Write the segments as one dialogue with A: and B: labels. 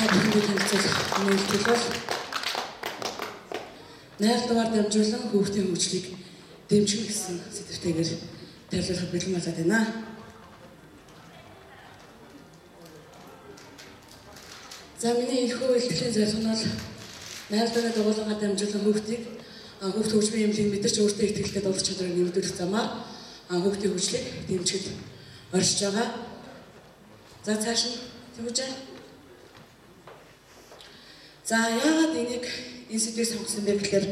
A: Та бүхэндээ танилцуулах энэ үйлдэл бол найрлагаар дамжуулан хүүхдийн хөгжлийг дэмжих гэсэн сэдвтэйгээр танилцуулахад бэлэн болоод байна. За миний энэхүү илтгэлийн зорилго нь бол найрлагын дугуулгаар дамжуулан хүүхдийг хүүхд хөгжмийн эмнэлгийг мэдэрч өөртөө итгэлтэй дуулах чадварыг нэмэгдүүлэх замаар хүүхдийн хөгжлийг дэмжихэд оршиж байгаа. За цааш нь тэгвэл за яагаад энийг энэ сэдвийг сонгосон бэ гэхээр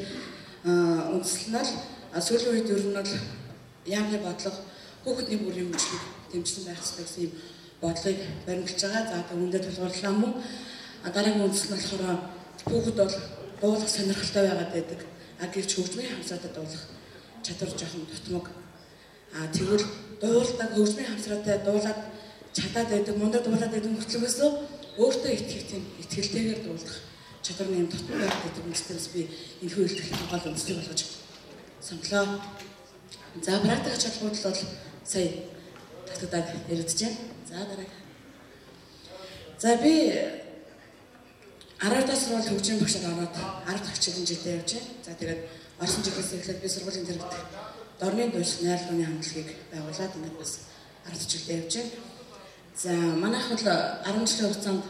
A: үндсэл нь л сүүлийн үед ер нь бол яамны бодлого хүүхдний бүрийн хөгжлийг дэмжсэн байх ёстой гэсэн юм бодлогыг баримталж байгаа. За үүндээ тулгуурлаа мөн дараагийн үндсэл нь болохоор хүүхэд бол дуулах сонирхолтой байгаад байдаг. Гэвч хөгжмийн хамсаатай дуулах чадвар жоохон дутмаг. Тэгвэл дуулдаг хөгжмийн хамсраатай дуулаад чадаад байдаг, мундаг дуулаад байдаг мөртлөгөөс өөртөө итгэх тийм итгэлтэйгээр дуулах чадвар нэм дутмаг байгаад байдаг үндсээс би энэхүү илтгэлийн гол үндсийг болгож сонглоо. За практик ачааллууд бол сая татагдаад яригдж байна. За дараа. За би 12 дахь сургууль хөгжмийн багшаар ороод 10 дахь хичээлийн жилдээ явж байна. За тэгээд орсон жилээс эхлээд би сургуулийн тэрэгт дорны дуус найрлагын хамтлагийг байгуулад ингээд бас 10 дахь жилдээ явж байна. За манайх бол 10 жилийн хугацаанд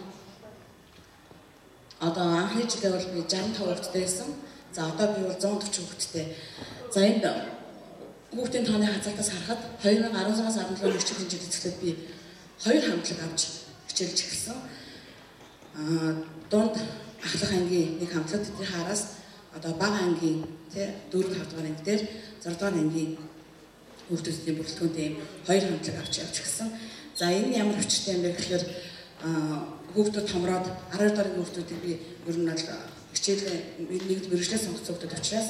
A: одоо анхны жилдээ бол би 65 хүүхэдтэй байсан. За одоо би бол 140 хүүхэдтэй. За энд хүүхдийн тооны хазаалтаас харахад 2016-аас 17 оны хичээлийн жилд эхлээд би 2 хамтлаг авч хичээлж эхэлсэн. Дунд ахлах ангийн нэг хамтлаг, тэдний хараас одоо бага ангийн тий 4 5 дугаар анги дээр 6 дугаар ангийн хүүхдүүдийн бүрэлдэхүүнтэй ийм 2 хамтлаг авч явж эхэлсэн. За энэ нь ямар хүчтэй юм бэ гэхээр хүүхдүүд томроод 12 дугаар ангийн хүүхдүүдийг би ер нь бол хичээлийн нэгд мэргэжлээ сонгоцсон хүүхдүүд учраас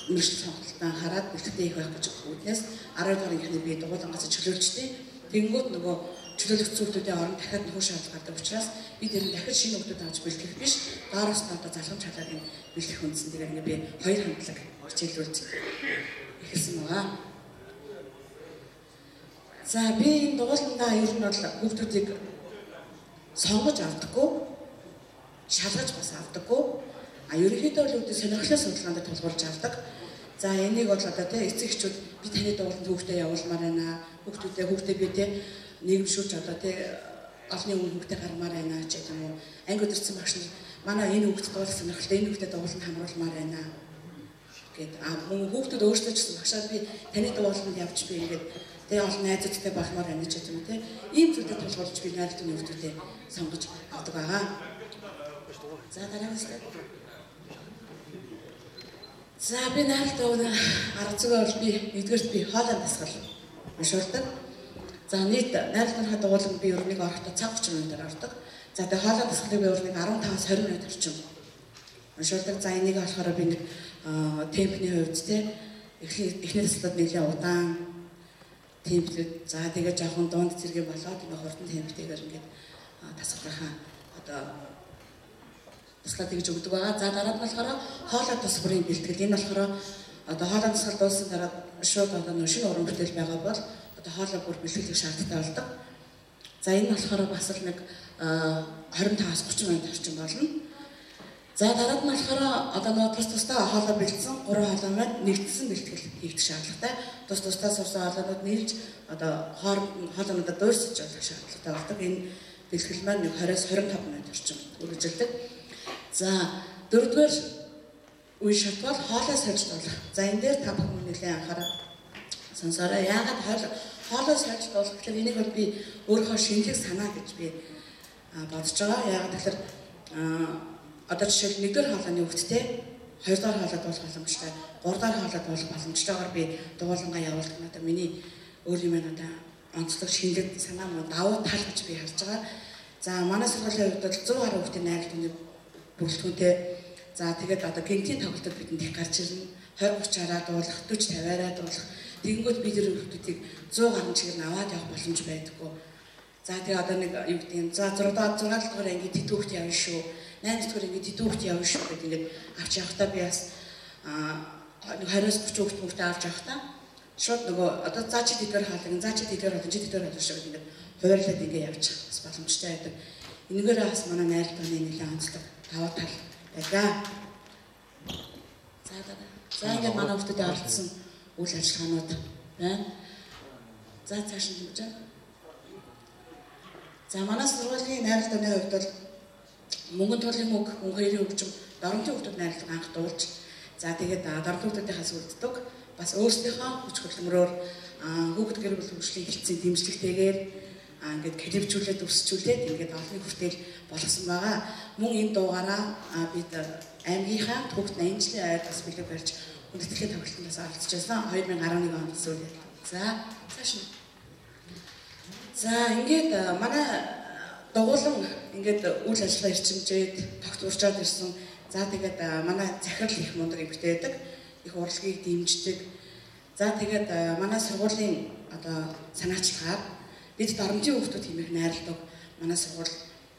A: мэргэжил сонголтоо анхаарат бэлтгэл их байх гэж үүднээс 12 дугаар ангийнхны би дугуулангаас чөлөөлчтэй. Тэгэнгүүт нөгөө чөлөөлөгдсөн хүүхдүүдийн оронд дахиад нөхөр шаардлага гардаг учраас би тэр нь дахиад шинэ хүүхдүүд авч бэлтгэх биш, доороос нь одоо залхамж халаад энэ бэлтгэх үндсэн. Тэгээд ингээ би хоёр хамтлаг хичээлүүлж эхэлсэн байгаа. За би энэ дугууландаа ер нь бол хүүхдүүдийг сонгож авдаггүй, шалгаж бас авдаггүй. Ерөнхийдөө бол үүдээ сонирхлын судалгаанд тулгуурлаж авдаг. За энийг бол одоо тий эцэг эхчүүд би таны дугууланд хүүхдээ явуулмаар байна. Хүүхдүүдээ хүүхдээ би тий нийгэмшүүлж одоо тий олонний өмнө хүүхдээ гаргамаар байна ч гэх юм уу. Анги өдөрцөн багш нар манай энэ хүүхдэд дуулах сонирхолтой, энэ хүүхдэд дугууланд хамруулмаар байна гэд. Мөн хүүхдүүд өөрсдөө ч гэсэн багшаа би таны дугууланд явж би ингээд тий олон найзуудтай болмоор байна ч гэх юм уу тий. Ийм зүйлд тулгуурлаж би найрлагын хүүхдүүдээ сонгож авдаг байгаа. За дараагийн слайд. За би найрлагын арга зүйн бол би нэгдүгээрт би хоолой дасгал уншуулдаг. За нийт найрлагынхаа дугууланд би ер нь орохдоо цаг 30 минутаар ордог. За тэгээ хоолой дасгалыг би ер нь 15-аас 20 минут орчим уншуулдаг. За энийг болохоор би нэг темпний хувьд те эхний дасгалууд нэлээд удаан темплүүд, за тэгээ жоохон дунд зэрэг болоод ингээ хурдан темптэйгээр ингээд дасгалынхаа одоо туслаад тэгж өгдөг байгаа. За дараа нь болохоор хоолой тус бүрийн бэлтгэл. Энэ болохоор одоо хоолой дасгал дууссан дараа шууд одоо нөө шинэ уран бүтээл байгаа бол одоо хоолой бүр бэлтгэлэх шаардлагатай болдог. За энэ болохоор бас л нэг 25-аас 30 минут орчим болно. За дараа нь болохоор одоо нөө тус тусдаа хоолой бэлдсэн 3 хоолой маань нэгдсэн бэлтгэл хийгдэх шаардлагатай. Тус тусдаа сурсан хоолойнууд нийлж одоо хоолойнуудаа дуурсаж болох шаардлагатай болдог. Энэ бэлтгэл маань нэг 20-аас 25 минут орчим үргэлжилдэг. За дөрөвдүгээр үе шат бол хоолой сольж дуулах. За энэ дээр та бүхэн нэлээд анхаарал сонсоорой. Яагаад хоолой сольж дуулах гэхээр энийг бол би өөрийнхөө шинэлэг санаа гэж би бодож байгаа. Яагаад гэхээр одоо жишээл нэгдүгээр хоолойны хүүхдтэй хоёрдугаар хоолой дуулах боломжтой, гуравдугаар хоолой дуулах боломжтойгоор би дугуулангаа явуулдаг. Одоо миний өөр юм одоо онцлог шинэлэг санаа мөн давуу тал гэж би харж байгаа. За манай сургуулийн хувьд бол 100 гаруй хүүхдийн найрлагын бүрэлдэхүүнтэй. За тэгээд одоо гентийн тоглолтод бидэнд их гарч ирнэ. 20 30-аараа дуулах, 40 50-аараа дуулах. Тэгэнгүүт би тэр хүүхдүүдийг 100 гаруй чигээр нь аваад явах боломж байдаггүй. За тэгээ одоо нэг юу гэдэг юм. За 6 дугаар анги тэд хүүхд явна шүү. 8 дугаар анги тэд хүүхд явна шүү гэдэг ингээд авч явахдаа би бас нэг 20-с 30 хүүхд авч явахдаа шууд нөгөө одоо за чи тэдгээр хаалган, за чи тэдгээр хаалган, чи тэдгээр хаалган шүү гэдэг ингээд хуваарлаад ингээд явчих бас боломжтой байдаг. Энэгээрээ бас манай найралтын нэлээд онцлог давуу тал байлаа. За дараа. За ингээд манай хүүхдүүдэд оролцсон үйл ажиллагаанууд байна. За цааш нь хэмжээ. За манай сургуулийн найралтын хувьд бол мөнгөн тулын үг, мөн хоёрын хөгжим, доромжийн хүүхдүүд найралдаг анх дуулж, за тэгээд доромжийн хүүхдүүдийнхээс үлддэг. Бас өөрсдийнхөө хүч хөдөлмөрөөр хүүхэд гэр бүл хөгжлийн хэлтсийн дэмжлэгтэйгээр ингээд клипжүүлээд өсчүүлээд ингээд олонний хүртэл болгосон байгаа. Мөн энэ дуугаараа бид аймгийнхаа төвд 80 жилийн ойр бас бэлэг барьж хүндэтгэлийн тоглолтод бас оролцож байсан. 2011 онд сүүлд. За цааш нь. За ингээд манай дугуулan ингээд үйл ажиллагаа эрчимжээд тогтворчоод ирсэн. За тэгээд манай захирал их мундаг эмэгтэй байдаг. Их урлагийг дэмждэг. За тэгээд манай сургуулийн одоо санаачлагаар бид доромжийн хүүхдүүд хэмээх найралдаг манай сургууль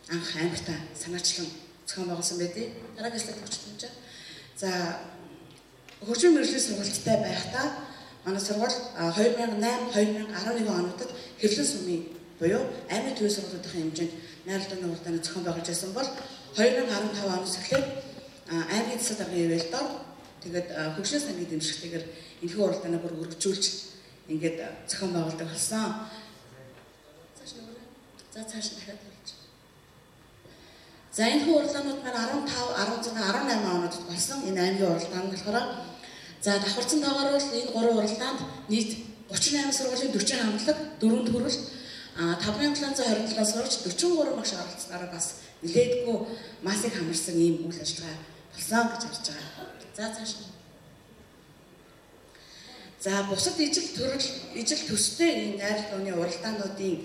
A: анх аймагта санаачлан зохион байгуулсан байдیں۔ Дараагийн слайд өгч. За хөгжмийн мэргэжлийн сургуульттай байхдаа манай сургууль 2008, 2011 онуудад хэрлэн сумын буюу аймгийн төвийн сургуулиудын хэмжээнд найралтын уралдааны зохион байгуулж байсан бол 2015 оноос эхлээд аймгийн засаг даргын ивэлдор тэгээд хөгжлийн сангийн дэмжлэгтэйгээр энэхүү уралдаанаа бүр өргөжүүлж ингээд зохион байгуулдаг болсон. Цааш нөгөө. За цааш дахиад болж. За энэхүү уралдаанууд маань 15, 16, 18 онуудад болсон. Энэ аймгийн уралдаан нь болохоор за давхарцсан тоогоор бол энэ гурван уралдаанд нийт 38 сургуулийн 40 хамтлаг, 4 төрөл 5727 сурагч 43 багш оролцсоноор бас нэлээдгүй массыг хамарсан ийм үйл ажиллагаа болсон гэж харж байгаа. За цааш. За бусад ижил төрөл, ижил төстэй энэ найралтын уралдаануудын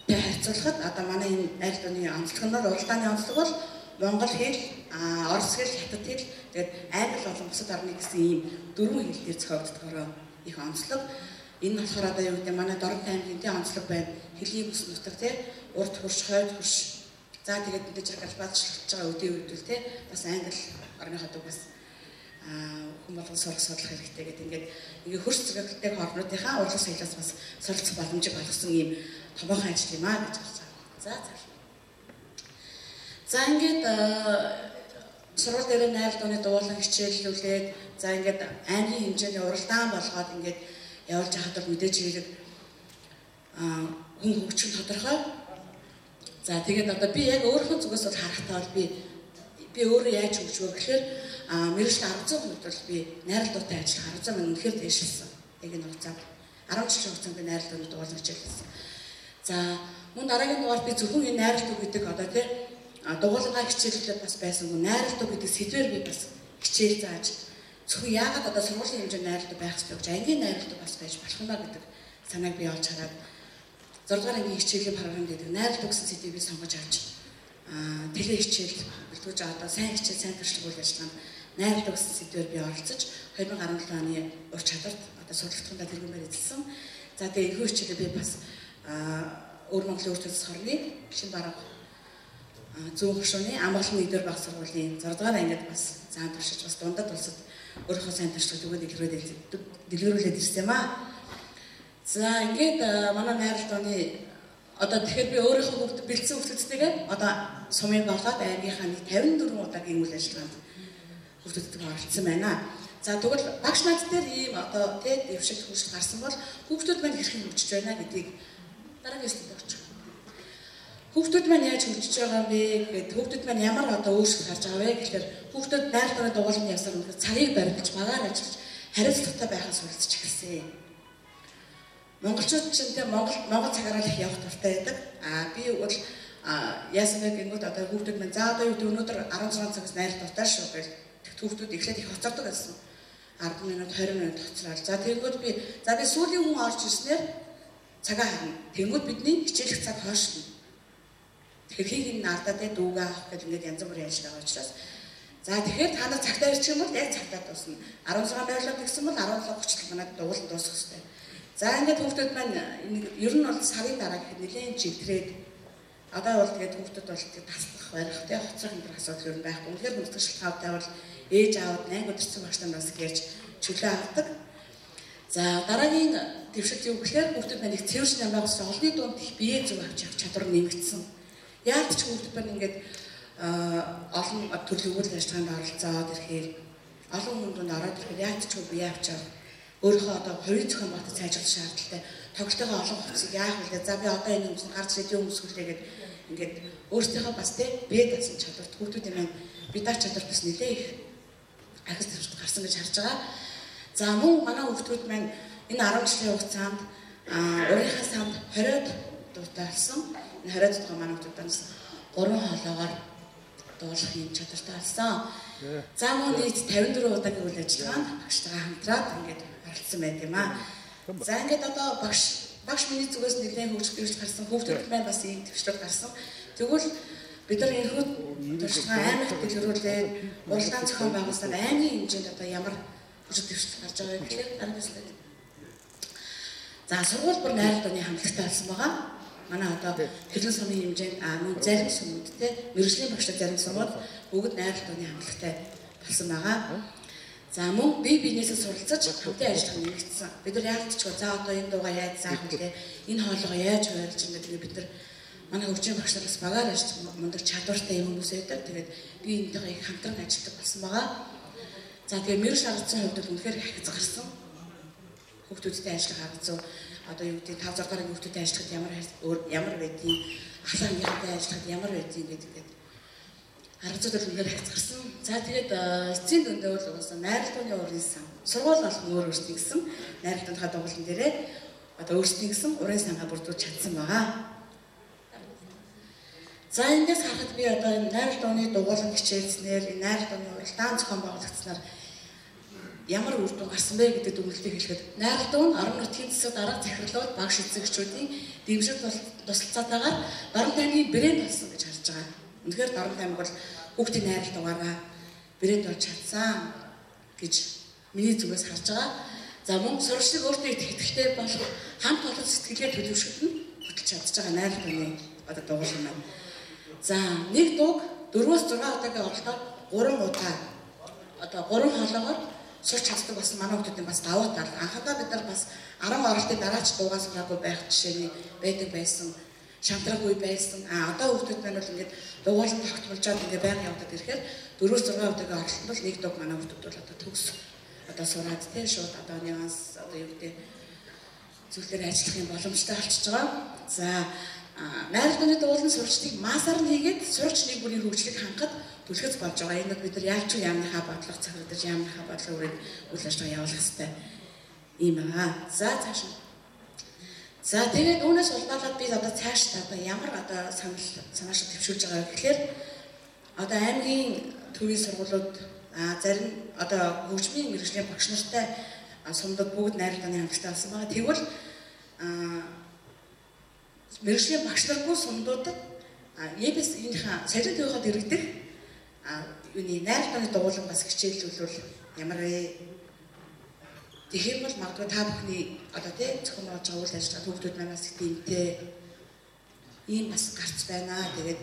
A: харьцуулахад одоо манай энэ найралтын онцлог нь уралдааны онцлог бол монгол хэл, орос хэл, хятад хэл, тэгээд англи болон бусад орны гэсэн ийм дөрвөн хэл дээр зохиогддогоороо их онцлог. Энэ нь болохоор одоо юу гэдэг манай Дорнот аймгийн тийм онцлог байна. Хөлийн бүс нутаг тий урд хөрш, хойд хөрш. За тэгээд мэдээж хэрэг галбаачлж байгаа өдөө үедүүл тий бас англи орны хотог бас хүн болгон сурах судлах хэрэгтэй гэдэг ингээд ингээ хөрс зэрэгтэй орнуудынхаа урлаг соёлоос бас суралцах боломжийг олгосон ийм томоохон ажил юм а гэж харж байгаа. За цааш. За ингээд сургууль дээр найрал дууны дуулан хичээллүүлээд за ингээд аймгийн хэмжээний уралдаан болгоод ингээд явуулж байхад бол мэдээж хэрэг хүн хөгжих тодорхой. За тэгээд одоо би яг өөрийнхөө зүгээс бол харахтаа бол би өөрөө яаж хөгжих вэ гэхээр мэргэжил 10% бол би найрал дуутай ажиллах 10% маань үнэхээр дээшилсэн. Яг энэ хугацаанд 10 жилийн хугацаанд би найрал дууны дуулан хичээллсэн. За мөн дараагийн дугаар би зөвхөн энэ найрал дуу гэдэг одоо тий дугуулгаа хичээллээд бас байсангүй найрал дуу гэдэг сэдвээр би бас хичээл зааж зөвхөн яагаад одоо сургуулийн хэмжээнд найрал дуу байх ёстой гэж ангийн найрал дуу бас байж болох юм а гэдэг санааг би олж хараад 6 дугаар ангийн хичээлийн програм гэдэг найрал дуу гэсэн сэдвийг би сонгож авч теле хичээл бэлтгэж одоо сайн хичээл сайн туршлага үйл ажиллагаанд найрал дуу гэсэн сэдвээр би оролцож 2017 оны ур чадварт одоо судалгаанд тэргүүмээр эзэлсэн. За тэгээ энэхүү хичээлээ би бас Өвөр Монголын өр төлс хорны шин барга зүүн хошууны Амгалан 1-р баг сургуулийн 6 дугаар ангид бас заан туршиж бас дундад улсад өөрийнхөө сайн туршлага түгээд дэлгэрүүлээд ирсэн юм аа. За ингээд манай найрал дууны одоо тэгэхээр би өөрийнхөө хүүхд бэлдсэн хүүхдүүдтэйгээ одоо сумын болоод аймгийнхаа нэг 54 удаагийн үйл ажиллагаанд хүүхдүүдтэйгээ оролцсон байна. За тэгвэл багш над дээр ийм одоо тий дэвшил хөгжил гарсан бол хүүхдүүд маань хэрхэн хөгжиж байна гэдгийг дараагийн слайд өгч. Хүүхдүүд маань яаж хөгжиж байгаа вэ гэдэг хүүхдүүд маань ямар одоо өөрчлөлт гарч байгаа вэ гэхээр хүүхдүүд найрал дууны дугуулны явсаар үнэхээр цагийг баримталж багаар ажиллаж хариуцлагатай байхаа суралцж эхэлсэн. Монголчууд чинь тэ Монгол цагаараа л их явах дуртай байдаг. Би бол яасан бэ гэнгүүт одоо хүүхдүүд маань за одоо юу гэдэг өнөөдөр 16 цагаас найрал дуутай шүү гэж хүүхдүүд эхлээд их хоцордог байсан. 10 минут 20 минут хоцроод. За тэгэнгүүт би сүүлийн хүн орж ирснээр цагаа харна. Тэгэнгүүт бидний хичээлэх цаг хойшно. Тэгэхээр хин хин алдаа тэ дүүгээ авах гэх ингээд янз бүрийн ажил байгаа учраас за тэгэхээр та нар цагтаа ирчих юм бол яг цагтаа дуусна. 16:00 гэсэн бол 17:30 манад дуулан дуусах хэрэгтэй. За ингээд хүүхдүүд маань ер нь бол сарын дараа гэхэд нэлээд чигтрээд одоо бол тэгээд хүүхдүүд бол тэгээд таслах барих тэ хоцрох энэ асуудал ер нь байхгүй. Үнэхээр хүндэтгэх шалтгаантай бол ээж аауд 8 өдөрцөн багш нар бас гэрж чөлөө авдаг. За дараагийн дэвшилт юу гэхээр хүүхдүүд маань их цэвэрш намайг олны дунд их бие зүг авч явах чадвар нэмэгдсэн. Яалт ч хүүхдүүд маань ингээд олон төрлийн үйл ажиллагаанд оролцоод ирэхээр олон хүн дунд ороод ирэхээр яалт ч бие авчаад өөрийнхөө одоо хувийн зохион байгуулалт сайжруулах шаардлагатай. Тоглолтынхоо олон хувцсыг яах вэ? За би одоо энэ өмсөн гарч ирээд юм өмсгөлээ гэд ингээд өөрсдийнхөө бас тий бие даасан чадварт хүүхдүүдийн маань бие даах чадварт бас нэлээ их ахис төвшөлт гарсан гэж харж байгаа. За мөн манай хүүхдүүд маань энэ 10 жилийн хугацаанд урынхаа санд 20-од дуутай болсон. Энэ 20-од дуугаа манай хүүхдүүд 3 хоолоогоор дуулах юм чадвартай болсон. За мөн нийт 54 удаагийн үйл ажиллагаанд багштайгаа хамтраад ингээд оролцсон байт юм аа. За ингээд одоо багш миний зүгээс нэлээд хөгжил гарсан, хүүхдүүд маань бас ийм төвчлөл гарсан. Тэгвэл бид нар энэхүү туршлагаа аймагт дэлгэрүүлээд уралдаан зохион байгуулсан аймгийн хэмжээнд одоо ямар хөгжил дэвшил гарч байгаа вэ гэхлээр дараагийн слайд. За сургууль бүр найрал дууны хамтлагтай болсон байгаа. Манай одоо хэрлэн сумын хэмжээнд мөн зарим сумууд те мэргэжлийн багштай зарим сумууд бүгд найрал дууны хамтлагтай болсон байгаа. За мөн бие биенээсээ суралцаж хамтын ажиллагаа нэмэгдсэн. Бид нар яалтчгүй за одоо энэ дуугаа яаж заах вэ? Энэ хоолойгоо яаж хуваарлж байна гэдэг бид нар манай хөгжлийн багш нар бас багаар ажиллах мундаг чадвартай юм хүмүүс байдаг. Тэгээд би энэтэйгээ их хамтран ажилладаг болсон байгаа. За тэгээд мэрэгч аргацсан хувьд бол үнэхээр их хязгаар гарсан. Хүүхдүүдтэй ажиллах арга зүй одоо юу гэдэг 5 6 дахь хүүхдүүдтэй ажиллахад ямар байдгийг, ахлах ангийнхантай ажиллахад ямар байдгийг гэдэг арга зүйд бол үнэхээр хязгаар гарсан. За тэгээд эцсийн дүндээ бол угаасаа найрал дууны урын сан. Сургууль болгон өөр өөрсдийн гэсэн найрал дундхаа дугуулан дээрээ одоо өөрсдийн гэсэн урын сангаа бүрдүүлж чадсан байгаа. За эндээс харахад би одоо энэ найрал дууны дугуулan хичээлснээр энэ найрал дууны уралдаан зохион байгуулагдсанаар ямар үр дүн гарсан бэ гэдэг дүгнэлтийг хэлэхэд найрал дуу нь орон нутгийн засаг дарга захирлууд багш эзэгчүүдийн дэмжил тусалцаатайгаар Дорнот аймгийн брэнд болсон гэж харж байгаа. Үнэхээр Дорнот аймаг бол хүүхдийн найрал дугаараа брэнд болж чадсан гэж миний зүгээс харж байгаа. За мөн сурагчдыг өөртөө итгэх итгэлтэй болох хамт олон сэтгэлгээ төлөвшөлт нь хөтлж чадж байгаа найрал дууны одоо дугуйлан байна. За нэг дууг 4-6 удаагийн оролдоод 3 удаа одоо 3 хоолоогоор сурч чаддаг болсон манай хүүхдүүдийн бас давуу тал. Анхандаа бид нар бас 10 оролтын дараа ч дуугаа сураагүй байх жишээний байдаг байсан. Шантраагүй байсан. А одоо хүүхдүүд маань бол ингээд дугуулan тогтмолжоод ингээд байнга явдаад ирэхээр 4-6 удаагийн оролтод бол нэг дууг манай хүүхдүүд бол одоо төгс одоо сураад тий шууд одоо нюанс одоо юу гэдэг зүйлээр ажиллах юм боломжтой болчихж байгаа. За найрал дууны дугуулan сурагчдыг маасаар нь хийгээд сурагч нэг бүрийн хөгжлийг хангахад түлхэц болж байгаа. Энэ бид нар яаж ч яамныхаа бодлого цагтаж яамныхаа бодлого үрээд үйл ажиллагаа явуулах хэрэгтэй юм аа. За цааш. За тэгээд үүнээс улбаалаад би одоо цааш одоо ямар одоо санал санаашаа төвшүүлж байгаа вэ гэхлээр одоо аймгийн төвийн сургуулиуд зарим одоо хөгжмийн мэргэжлийн багш нартай сумдад бүгд найрал дууны хамтлагтай болсон байгаа. Тэгвэл мэргэжлийн багш наргүй сумдуудад ЕБС энийхээ солин төвийнхөө дэрэгдэх юуны найрал дууны дугуулan бас хичээллүүлвэл ямар вэ? Тэгэх юм бол магадгүй та бүхний одоо тий зохион байгуулж байгаа үйл ажиллагаа хүүхдүүд манаас их дэмтэй ийм бас гарц байна. Тэгээд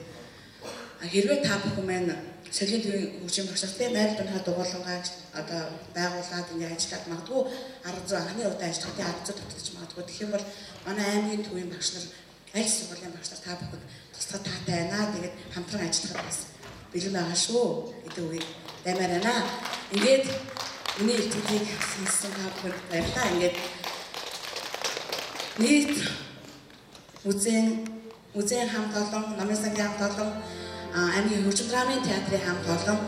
A: хэрвээ та бүхэн маань солийн төвийн хөгжлийн багш нар тий найрал дууныхаа дугуулангаа одоо байгуулад ингэ ажиллаад магадгүй арга зүй анхны удаа ажиллах тий арга зүй татаж магадгүй. Тэгэх юм бол манай аймгийн төвийн багш нар аль сургуулийн багш нар та бүхэнд туслах таатай байна. Тэгээд хамтран ажиллахад бас бэлэн байгаа шүү гэдэг үгийг даймаар байна. Ингээд миний илтгэлийг сонссон та бүхэнд баярлалаа. Ингээд нийт музейн хамт олон, намын сангийн хамт олон, аймгийн хөгжим драмын театрын хамт олон,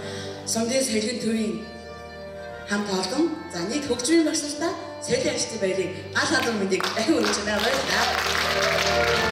A: сумдын соёлын төвийн хамт олон, за нийт хөгжмийн багш нартаа соёлын ажилтны баярыг гал халуун мэндийг дахин өргөж байна. Баярлалаа.